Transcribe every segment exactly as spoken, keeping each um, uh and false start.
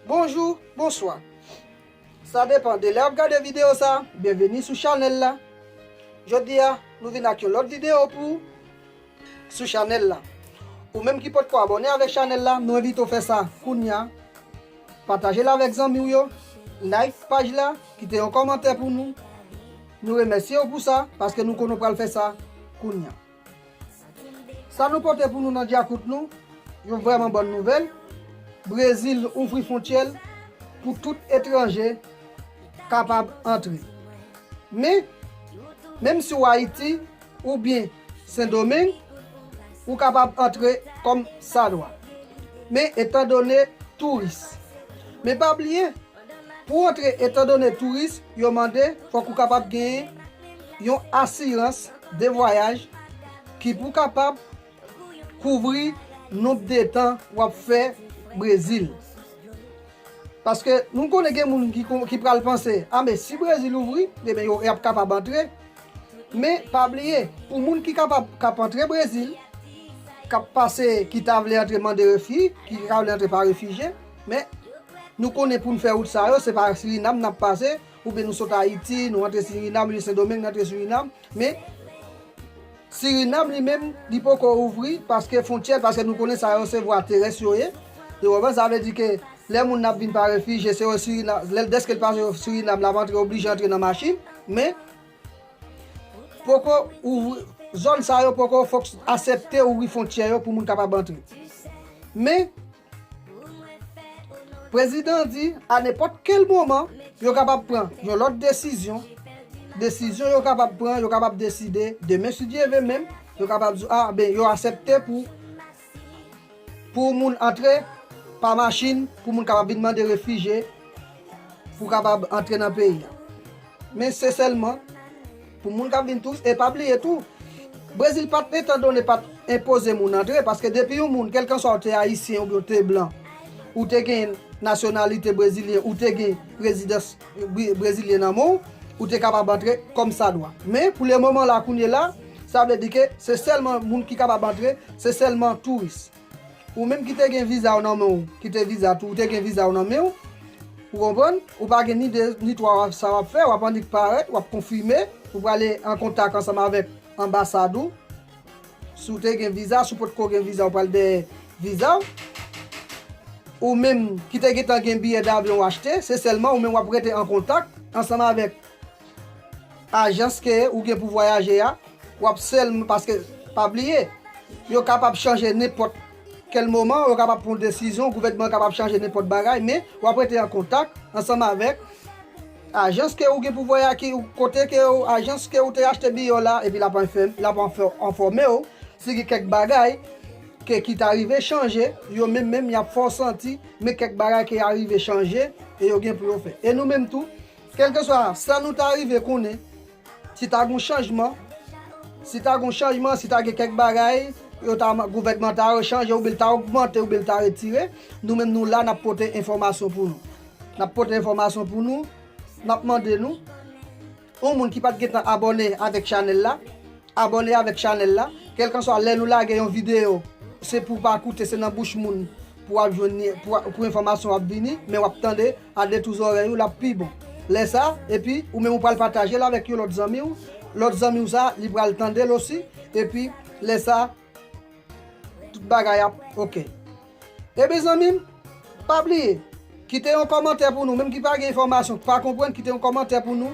Bonjou, bonswa. Sa depann de lè w ap gade videyo sa, byenveni sou chanèl la. Jodi a, nou vin ak yon lòt videyo pou ou sou chanèl la. Ou menm ki potko abòne avèk chanèl la, nou envite w fè sa kounya. Pataje l avèk zanmi w yo, like paj la, kite yon kòmantè pou nou. Nou remèsye w pou sa, paske nou konnen w pral fè sa kounya. Sa nou pote pou nou nan djakout nou, yon vrèman bòn nouvèl. Brezil ouvri fwontyè l pou tout etranje kapab antre. Men, menm si w Ayiti oubyen Sendomeng, ou kapab antre kòm sa dwa. Men, etandone touris. Men pa bliye, pou w antre etandone touris, yo mande fòk ou kapab genyen yon asirans de vwayaj ki pou kapab kouvri nonb de tan w ap fè Brezil. Paske nou konnen gen moun ki, kon- ki pral panse, a men si Brezil ouvri, ebyen yo, y ap kapab antre. Men pa bliye, pou moun ki kapab k ap antre Brezil, k ap pase, ki ta vle antre mande refi, ki ta vle antre pa refijye, men nou konnen pou n fè wout sa yo, se pa Sirinam n ap pase, oubyen nou sot Ayiti, nou antre Sirinam, oubyen Sendomeng, n antre Sirinam, men Sirinam li menm, li poko ouvri paske fwontyè, paske nou konnen sa yo se vwa terès yo ye. Ou konprann? Sa vle di ke lè moun nan ap vin pa refijye, se yo Sirinam, lè, dèske l pase Sirinam, l ap antre, oblije antre nan machin, men poko ouvri, zòn sa yo poko fòk aksepte ouvri fwontyè yo pou moun kapab antre. Men, prezidan di, a nenpòt kèl moman, yo kapab pran yon lòt desizyon. Desizyon yo kapab pran, yo kapab deside, demen, si Dye ve menm, yo kapab di, a, ben, yo aksepte pou, pou moun antre pa machin, pou moun kapab vin mande refijye, pou kapab antre nan peyi a. Men se sèlman pou moun k ap vin touris, e pa bliye tou, Brezil pa t, etandone pa t enpoze moun antre, paske depi yon moun, kèlkanswa ou te ayisyen oubyen ou te blan, ou te gen nasyonalite brezilyen, ou te gen rezidans bre- brezilyen nan men w, ou te kapab antre kòm sa dwa. Men, pou le moman la, kounye la, sa vle di ke se sèlman moun ki kapab antre, se sèlman touris. Ou menm ki te gen viza w nan men w, ki te viza tou, ou te gen viza w nan men w, ou konprann? Ou pa gen ni de, ni twa w ap, sa w ap fè, w ap annik parèt, w ap konfime, ou prale an kontak ansanm avèk anbasad ou. Si w te gen viza, si w potko gen viza, ou pral dèyè viza w. Ou menm ki te gentan gen biyè davyon w achte, se sèlman ou menm w ap rete an kontak ansanm avèk ajans ke ou gen pou vwayaje a, w ap sèlman, paske pa bliye, yo kapab chanje nenpòt kèl moman, yo kapab pran desizyon, gouvènman kapab chanje nenpòt bagay, men w ap rete an kontak ansanm avèk ajans ke ou gen pou vwayaje, ki, kote ke ou, ajans ke ou te achte biyè w la, epi l ap enfè- l ap enfè- enfòme w si gen kèk bagay ke, ki ta rive chanje, yo menm menm y ap fè w santi, men kèk bagay ke a rive chanje, e yo gen pou yo fè. E nou menm tou, kèlkeswa sa nou ta rive konnen, si ta gen chanjman, si ta gen chanjman, si ta gen kèk bagay, yo ta, gouvènman ta rechanje, oubyen l ta ogmante, oubyen l ta retire, nou menm nou la, n ap pote enfòmasyon pou nou. N ap pote enfòmasyon pou nou, n ap mande nou, yon moun ki pa t gentan abòne avèk chanèl la, abòne avèk chanèl la. Kèlkanswa lè nou lage yon videyo, se pou w pa koute, se nan bouch moun pou w ap jwenn li, pou, pou enfòmasyon w ap vini, men w ap tande a de tou zòrèy ou, l ap pi bon. Lè sa, epi ou menm ou pral pataje l avèk yon lòt zanmi w, lòt zanmi w sa, li pral tande l osi, epi lè sa, tout bagay ap oke. E mezanmi, pa bliye, kite yon kòmantè pou nou, menm ki pa gen enfòmasyon, ki pa konprann, kite yon kòmantè pou nou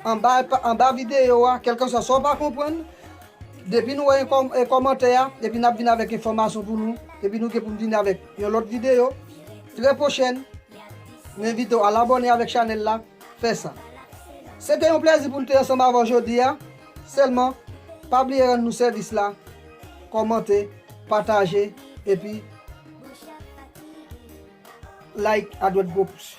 anba, anba videyo a, kèlkanswa sa w pa konprann, depi nou wè yon kòm- e kòmantè a, epi n ap vin avèk enfòmasyon pou nou, epi nou gen pou n vin avèk yon lòt videyo trè pwochèn. M envite w al abòne avèk chanèl la, fè sa. Se te yon plèzi pou n te ansanm avè w jodi a. Sèlman, pa bliye rann nou sèvis la, kòmante, pataje, epi like a dwèt gwo pous.